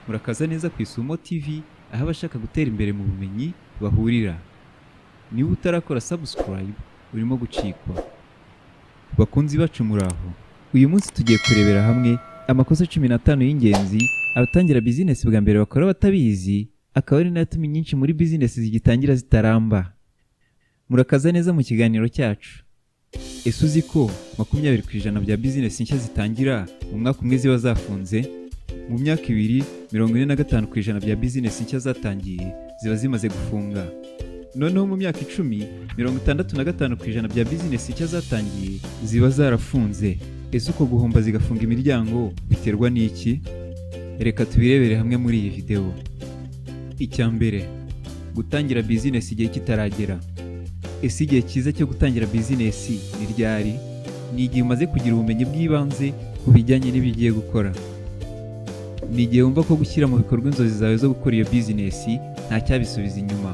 Murakaza neza ku Isumo TV, aho abashaka gutera imbere mu bumenyi bahurira. Niba utarakora subscribe, urimo gucikwa. Bakunzi bacu, muraho. Uyu munsi tugiye kurebera hamwe amakosa 15 y'ingenzi abatangira bizinesi bwa mbere bakora batabizi, akaba ari nayo atuma inyinshi muri bizinesi zigitangira zitaramba. Murakaza neza mu kiganiro cyacu. Ese uzi ko 20% bya bizinesi nshya zitangira mu mwaka umwe ziba zafunze? Mu myaka 2, 45% bya bizinesi nshya zatangiye ziba zimaze gufunga. Noneho mu myaka 10, 65% bya bizinesi nshya zatangiye ziba zarafunze. Ese uko guhomba zigafunga imiryango biterwa n'iki? Reka tubirebere hamwe muri iyi videwo. Icya mbere, gutangira bizinesi igihe kitaragera. Ese igihe cyiza cyo gutangira bizinesi ni ryari? Ni igihe umaze kugira ubumenyi bw'ibanze ku bijyanye n'ibyo ugiye gukora. Ni igihe wumva ko gushyira mu bikorwa inzozi zawe zo gukora iyo bizinesi nta cyabisubiza inyuma.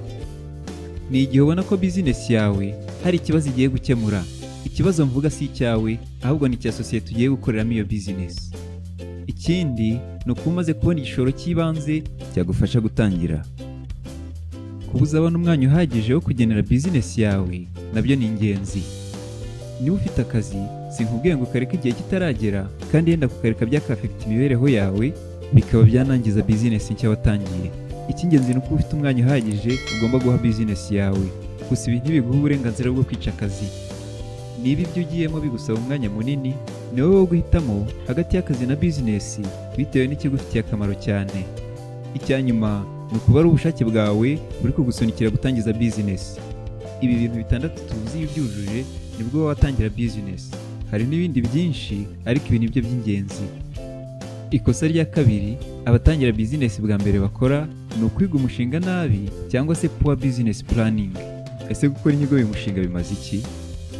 Ni igihe ubona ko bizinesi yawe hari ikibazo igiye gukemura. Ikibazo mvuga si icyawe, ahubwo ni icya sosiyete ugiye gukoreramo iyo bizinesi. Ikindi ni ukuba umaze kubona igishoro cy'ibanze cyagufasha gutangira. Kuba uzabona umwanya uhagije wo kugenera bizinesi yawe nabyo ni ingenzi. Niba ufite akazi, sinkubwiye ngo ukareke igihe kitaragera, kandi yenda kukareka byakafekita imibereho yawe, bikaba byanangiza bizinesi nshya watangiye. Icy'ingenzi ni uko ufite umwanya uhagije ugomba guha bizinesi yawe. Gusa ibi ntibiguha uburenganzira bwo kwica akazi. Niba ibyo ugiyemo bigusaba umwanya munini, ni wowe wo guhitamo hagati y'akazi na bizinesi bitewe n'ikigufitiye akamaro cyane. Icya nyuma ni ukuba ari ubushake bwawe buri kugusunikira gutangiza bizinesi. Ibi bintu bitandatu tuzi, iyo ubyujuje nibwo waba watangira bizinesi. Hari n'ibindi byinshi, ariko ibi ni byo by'ingenzi. Ikosa rya kabiri abatangira bizinesi bwa mbere bakora ni ukwiga umushinga nabi, cyangwa se poor business planning. Ese gukora inyigo y'umushinga bimaze iki?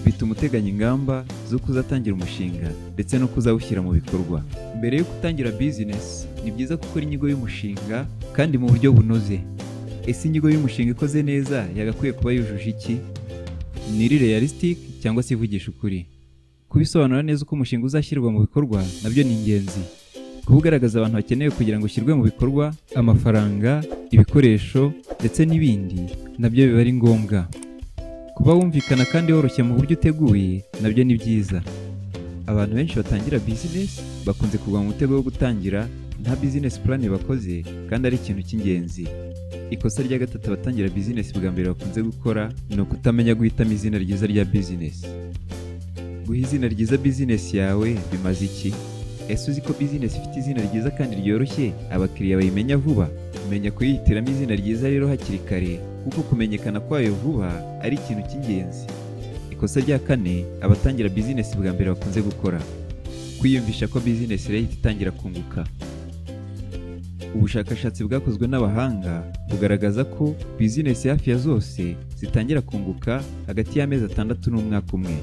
Bituma uteganya ingamba zo kuzatangira umushinga ndetse no kuzawushyira mu bikorwa. Mbere yo gutangira bizinesi, ni byiza gukora inyigo y'umushinga kandi mu buryo bunoze. Ese inyigo y'umushinga ikoze neza yagakwiye kuba yujuje iki? Ni iri realistic cyangwa se ivugisha ukuri. Kubisobanura neza uko umushinga uzashyirwa mu bikorwa nabyo ni ingenzi. Kuba ugaragaza abantu bakenewe kugira ngo ushyirwe mu bikorwa, amafaranga, ibikoresho ndetse n'ibindi, nabyo biba ari ngombwa. Kuba wumvikana kandi woroshye mu buryo uteguye nabyo ni byiza. Abantu benshi batangira bizinesi bakunze kugwa mu mutego wo gutangira nta business plan bakoze, kandi ari ikintu cy'ingenzi. Ikosa rya gatatu abatangira bizinesi bwa mbere bakunze gukora ni ukutamenya guhitamo izina ryiza rya bizinesi. Guha izina ryiza bizinesi yawe bimaze iki? Ese uzi ko bizinesi ifite izina ryiza kandi ryoroshye abakiriya bayimenya vuba? Menya kuyihitiramo izina ryiza rero hakiri kare, kuko kumenyekana kwayo vuba ari ikintu cy'ingenzi. Ikosa rya kane abatangira bizinesi bwa mbere bakunze gukora, kwiyumvisha ko bizinesi irahita itangira kunguka. Ubushakashatsi bwakozwe n'abahanga bugaragaza ko bizinesi hafi ya zose zitangira kunguka hagati y'amezi 6 n'umwaka umwe.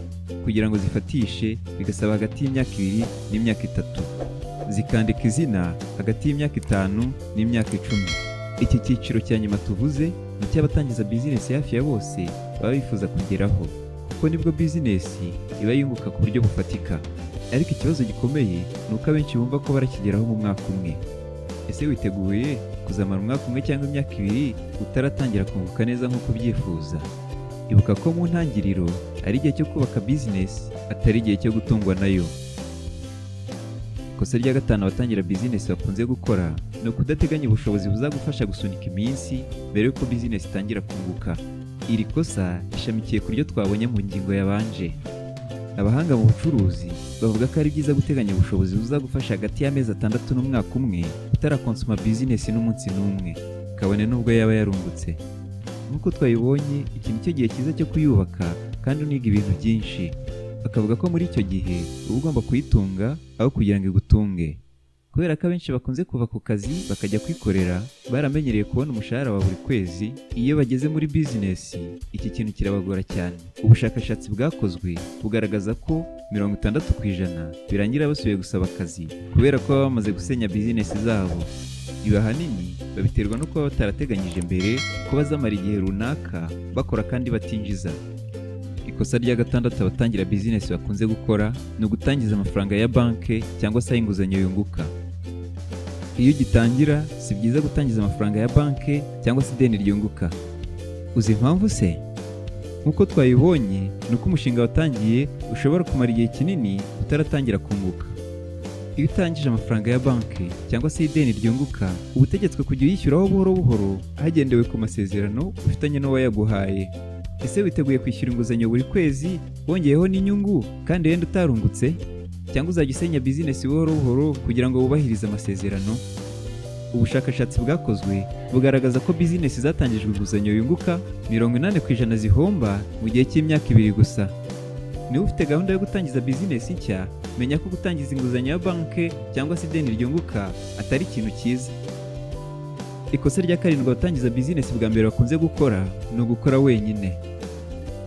Kugira ngo zifatishe bigasaba hagati y'imyaka 2 n'imyaka 3, zikandika izina hagati y'imyaka 5 n'imyaka 10. Iki cyiciro cya nyuma tuvuze ni icy'abatangiza bizinesi hafi ya bose baba bifuza kugeraho, kuko nibwo bizinesi iba yunguka ku buryo bufatika. Ariko ikibazo gikomeye ni uko abenshi bumva ko barakigeraho mu mwaka umwe. Ese witeguye kuzamara umwaka umwe cyangwa imyaka 2 utaratangira kunguka neza nk'uko ubyifuza? Ibuka ko mu ntangiriro ari igihe cyo kubaka bizinesi, atari igihe cyo gutungwa nayo. Ikosa rya gatanu abatangira bizinesi bakunze gukora ni ukudateganya ubushobozi buzagufasha gusunika iminsi mbere y'uko bizinesi itangira kunguka. Iri kosa rishamikiye ku ryo twabonye mu ngingo yabanje. Abahanga mu bucuruzi bavuga ko ari byiza guteganya ubushobozi buzagufasha hagati y'amezi 6 n'umwaka umwe utarakonsoma bizinesi n'umunsi n'umwe, kabone n'ubwo yaba yarungutse. Nk'uko twabibonye, iki ni cyo gihe cyiza cyo kuyubaka kandi uniga ibintu byinshi. Bakavuga ko muri icyo gihe uba ugomba kuyitunga aho kugira ngo igutunge. Kubera ko abenshi bakunze kuva ku kazi bakajya kwikorera baramenyereye kubona umushahara wa buri kwezi, iyo bageze muri bizinesi iki kintu kirabagora cyane. Ubushakashatsi bwakozwe bugaragaza ko 60% birangira basubiye gusaba akazi kubera ko baba bamaze gusenya bizinesi zabo. Ibi ahanini babiterwa no kuba batarateganyije mbere ko bazamara igihe runaka bakora kandi batinjiza. Ikosa rya gatandatu abatangira bizinesi bakunze gukora ni ugutangiza amafaranga ya banki cyangwa se ay'inguzanyo yunguka. Iyo ugitangira, si byiza gutangiza amafaranga ya banki cyangwa se ideni ryunguka. Uzi impamvu se? Nk'uko twabibonye, ni uko umushinga watangiye ushobora kumara igihe kinini utaratangira kunguka. Iyo utangije amafaranga ya banki cyangwa se ideni ryunguka, uba utegetswe kujya uyishyuraho buhoro buhoro hagendewe ku masezerano ufitanye n'uwayaguhaye. Ese witeguye kwishyura inguzanyo buri kwezi wongeyeho n'inyungu kandi wenda utarungutse? Cyangwa uzajya usenya bizinesi buhoro buhoro kugira ngo wubahirize amasezerano? Ubushakashatsi bwakozwe bugaragaza ko bizinesi zatangijwe inguzanyo yunguka, 80% zihomba mu gihe cy'imyaka 2 gusa. Niba ufite gahunda yo gutangiza bizinesi nshya, menya ko gutangiza inguzanyo ya banki cyangwa se ideni ryunguka atari ikintu cyiza. Ikosa rya karindwi abatangiza bizinesi bwa mbere bakunze gukora ni ugukora wenyine.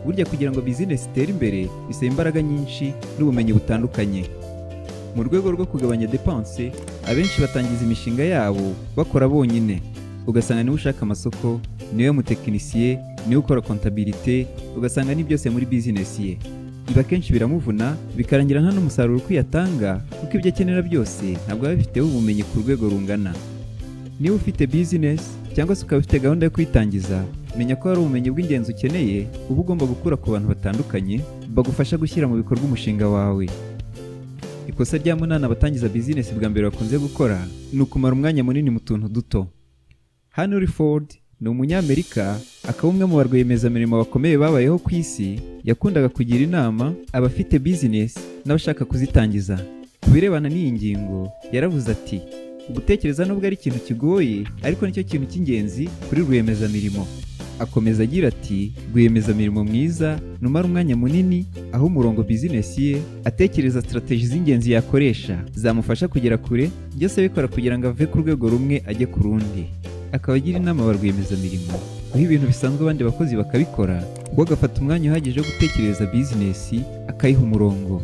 Burya kugira ngo bizinesi itere imbere bisaba imbaraga nyinshi n'ubumenyi butandukanye. Mu rwego rwo kugabanya dépenses, abenshi batangiza imishinga yabo bakora bonyine, ugasanga niwe ushaka amasoko, niwe mutekinisiye, niwe ukora comptabilité, ugasanga ni byose muri bizinesi ye. Ibi akenshi biramuvuna, bikarangira nta n'umusaruro ukwiye atanga, kuko ibyo akenera byose ntabwo aba abifiteho ubumenyi ku rwego rungana. Niba ufite bizinesi cyangwa se ukaba ufite gahunda yo kuyitangiza, menya ko hari ubumenyi bw'ingenzi ukeneye uba ugomba gukura ku bantu batandukanye bagufasha gushyira mu bikorwa umushinga wawe. Ikosa rya munani abatangiza bizinesi bwa mbere bakunze gukora ni ukumara umwanya munini mu tuntu duto. Henry Ford ni Umunyamerika, akaba umwe mu barwiyemezamirimo bakomeye babayeho ku isi. Yakundaga kugira inama abafite bizinesi n'abashaka kuzitangiza. Ku birebana n'iyi ngingo yaravuze ati: "Gutekereza nubwo ari ikintu kigoye, ariko nicyo kintu cy'ingenzi kuri rwiyemezamirimo." Akomeza agira ati: "Rwiyemezamirimo mwiza numara umwanya munini aho umurongo bizinesi ye, atekereza strategy z'ingenzi yakoresha zamufasha kugera kure, byose abikora kugira ngo ave ku rwego rumwe ajye ku rundi." Akaba agira inama ba rwiyemezamirimo guha ibintu bisanzwe abandi bakozi bakabikora, we agafata umwanya uhagije wo gutekereza bizinesi akayiha umurongo.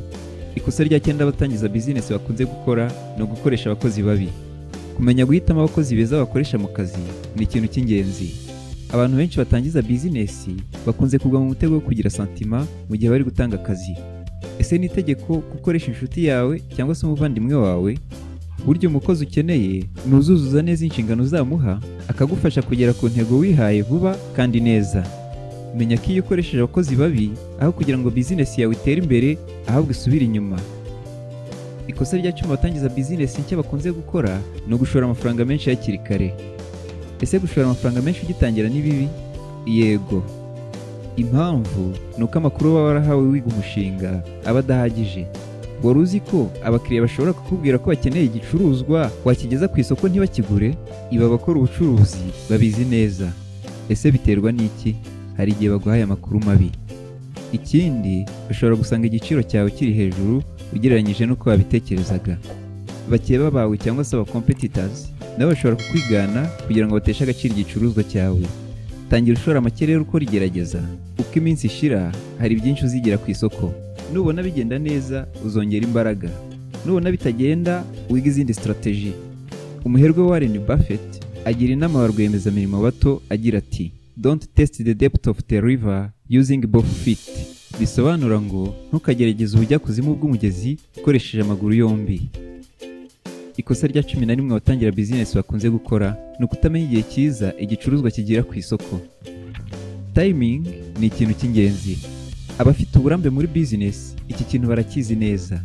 Ikosa rya cyenda abatangiza bizinesi bakunze gukora ni ugukoresha abakozi babi. Kumenya guhitamo abakozi beza bakoresha mu kazi ni ikintu cy'ingenzi. Abantu benshi batangiza bizinesi bakunze kugwa mu mutego wo kugira sentiment mu gihe bari gutanga akazi. Ese ni itegeko gukoresha inshuti yawe cyangwa se umuvandimwe wawe? Burya umukozi ukeneye ni uzuzuza neza inshingano uzamuha, akagufasha kugera ku ntego wihaye vuba kandi neza. Menya ko iyo ukoresheje abakozi babi, aho kugira ngo bizinesi yawe itere imbere, ahubwo isubire inyuma. Ikosa rya 10 abatangiza bizinesi nshya bakunze gukora ni ugushora amafaranga menshi hakiri kare. Ese gushora amafaranga menshi ugitangira ni bibi? Yego. Impamvu ni uko amakuru uba warahawe wiga umushinga aba adahagije. Wari uzi ko abakiriya bashobora kukubwira ko bakeneye igicuruzwa, wakigeza ku isoko ntibakigure? Ibi abakora ubucuruzi babizi neza. Ese biterwa n'iki? Hari igihe baguhaye amakuru mabi. Ikindi, ushobora gusanga igiciro cyawe kiri hejuru ugereranyije n'uko wabitekerezaga. Bakeba bawe cyangwa se aba competitors nabo bashobora kukwigana kugira ngo bateshe agaciro igicuruzwa cyawe. Tangira ushora make rero ukora igerageza. Uko iminsi ishira, hari byinshi uzigira ku isoko. Nubona bigenda neza, uzongera imbaraga. Nubona bitagenda, wiga izindi strategy. Umuherwe Warren Buffett agira inama ba rwiyemezamirimo bato agira ati: "Don't test the depth of the river using both feet." Bisobanura ngo ntukagerageze ubujyakuzimu bw'umugezi ukoresheje amaguru yombi. Ikosa rya 11 abatangira bizinesi bakunze gukora ni ukutamenya igihe cyiza igicuruzwa kigira ku isoko. Timing ni ikintu cy'ingenzi. Abafite uburambe muri bizinesi iki kintu barakizi neza.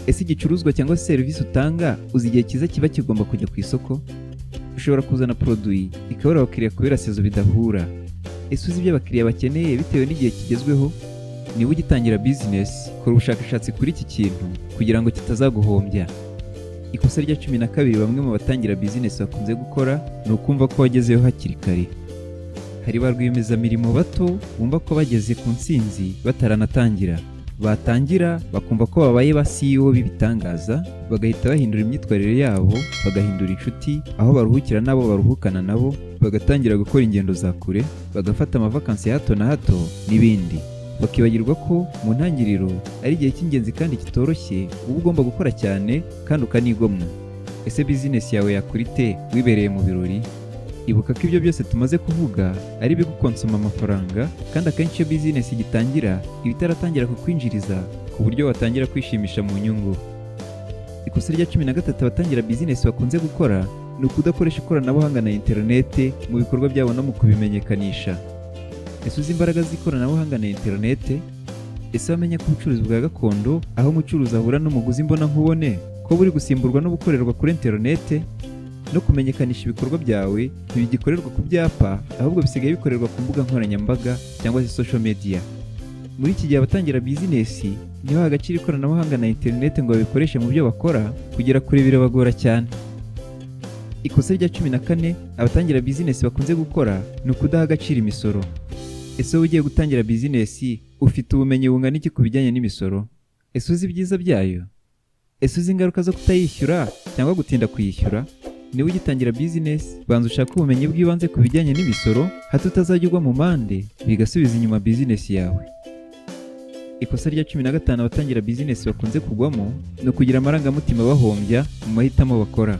Ese igicuruzwa cyangwa se serivisi utanga, uzi igihe cyiza kiba kigomba kujya ku isoko? Ushobora kuzana produit ikabura abakiriya kubera saison bidahura. Ese uzi ibyo abakiriya bakeneye bitewe n'igihe kigezweho? Niba ugitangira bizinesi, kora ubushakashatsi kuri iki kintu kugira ngo kitazaguhombya. Ikosa rya 12 bamwe mu batangira bizinesi bakunze gukora ni ukumva ko wagezeyo hakiri kare. Hari ba rwiyemezamirimo bato bumva ko bageze ku ntsinzi bataranatangira. Batangira bakumva ko babaye ba CEO b'ibitangaza, bagahita bahindura imyitwarire yabo, bagahindura inshuti, aho baruhukira n'abo baruhukana nabo, bagatangira gukora ingendo za kure, bagafata amavakansi ya hato na hato n'ibindi, bakibagirwa ko mu ntangiriro ari igihe cy'ingenzi kandi kitoroshye, uba ugomba gukora cyane kandi ukanigomwa. Ese bizinesi yawe yakura ite wibereye mu birori? Ibuka ko ibyo byose tumaze kuvuga ari ibigukonsoma amafaranga, kandi akenshi iyo bizinesi igitangira iba itaratangira kukwinjiriza ku buryo watangira kwishimisha mu nyungu. Ikosa rya 13 abatangira bizinesi bakunze gukora ni ukudakoresha ikoranabuhanga na interinete mu bikorwa byabo no mu kubimenyekanisha. Ese uzi imbaraga z'ikoranabuhanga na interinete? Ese wamenya ko ubucuruzi bwa gakondo, aho umucuruzi ahura n'umuguzi imbonankubone, ko buri gusimburwa no gukorerwa kuri interinete? No kumenyekanisha ibikorwa byawe ntibigikorerwa ku byapa, ahubwo bisigaye bikorerwa ku mbuga nkoranyambaga cyangwa se social media. Muri iki gihe abatangira bizinesi ntibaha agaciro ikoranabuhanga na interinete ngo babikoreshe mu byo bakora, kugera kure birabagora cyane. Ikosa rya 14 abatangira bizinesi bakunze gukora ni ukudaha agaciro imisoro. Ese wowe ugiye gutangira bizinesi, ufite ubumenyi bungana iki ku bijyanye n'imisoro? Ese uzi ibyiza byayo? Ese uzi ingaruka zo kutayishyura cyangwa gutinda kuyishyura? Niba ugitangira bizinesi, banza ushake ubumenyi bw'ibanze ku bijyanye n'imisoro, hato utazajya ugwa mu mande bigasubiza inyuma bizinesi yawe. Ikosa rya 15 abatangira bizinesi bakunze kugwamo ni ukugira amarangamutima bahombya mu mahitamo bakora.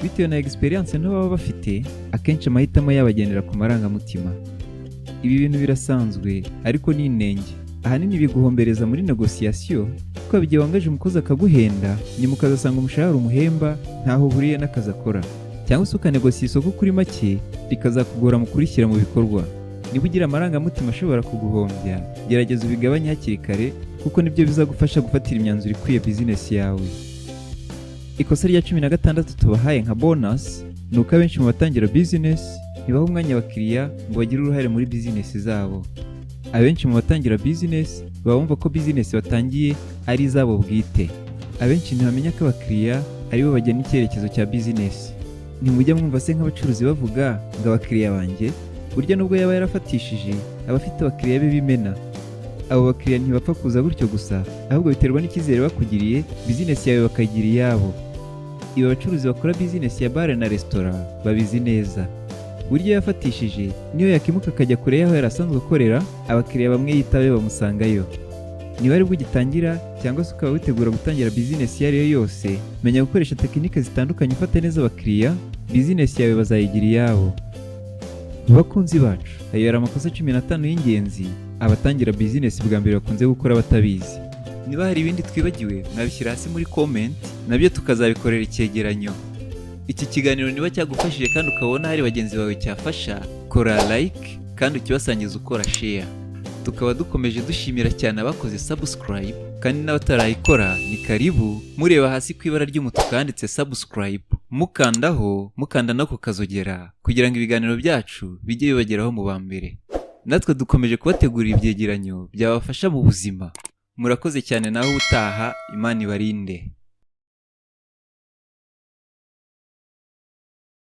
Bitewe na experience nto baba bafite, akenshi amahitamo yabo agendera ku marangamutima. Ibi bintu birasanzwe, ariko ni inenge. Ahanini biguhombereza muri négociation, kuko haba igihe wangaje umukozi akaguhenda, nyuma ukazasanga umushahara umuhemba ntaho uhuriye n'akazi akora, cyangwa se ukanegosiya isoko kuri make rikazakugora mu kurishyira mu bikorwa. Niba ugira amarangamutima ashobora kuguhombya, gerageza ubigabanye hakiri kare, kuko nibyo bizagufasha gufatira imyanzuro ikwiye bizinesi yawe. Ikosa rya 16 tubahaye nka bonus ni uko abenshi mu batangira bizinesi ntibaha umwanya abakiriya ngo bagire uruhare muri bizinesi zabo. Abenshi mu batangira bizinesi baba bumva ko bizinesi batangiye ari izabo bwite. Abenshi ntibamenya ko abakiriya aribo bagena icyerekezo cya bizinesi. Ntimujya mwumva se nk'abacuruzi bavuga ngo "abakiriya banjye"? Burya nubwo yaba yarafatishije, aba afite abakiriya be b'imena. Abo bakiriya ntibapfa kuza gutyo gusa, ahubwo biterwa n'icyizere bakugiriye, bizinesi yawe bakayigira iyabo. Ibi abacuruzi bakora bizinesi ya bar na resitora babizi neza. Burya iyo yafatishije, niyo yakimuka akajya kure y'aho yari asanzwe akorera, abakiriya bamwe yitabe bamusangayo. Niba aribwo ugitangira cyangwa se ukaba witegura gutangira bizinesi iyo ari yo yose, menya gukoresha tekinike zitandukanye ufata neza abakiriya, bizinesi yawe bazayigira iyabo. Bakunzi bacu, ayo yari amakosa 15 y'ingenzi abatangira bizinesi bwa mbere bakunze gukora batabizi. Niba hari ibindi twibagiwe, mwabishyira hasi muri comment, nabyo tukazabikorera icyegeranyo. Iki kiganiro niba cyagufashije kandi ukabona hari bagenzi bawe cyafasha, kora like kandi ukibasangiza ukora share. Tukaba dukomeje dushimira cyane abakoze subscribe, kandi n'abatarayikora ni karibu. Mureba hasi ku ibara ry'umutuku handitse subscribe, mukandaho, mukanda no ku kazogera kugira ngo ibiganiro byacu bijye bibageraho mu ba mbere. Natwe dukomeje kubategurira ibyegeranyo byabafasha mu buzima. Murakoze cyane, naho ubutaha. Imana ibarinde.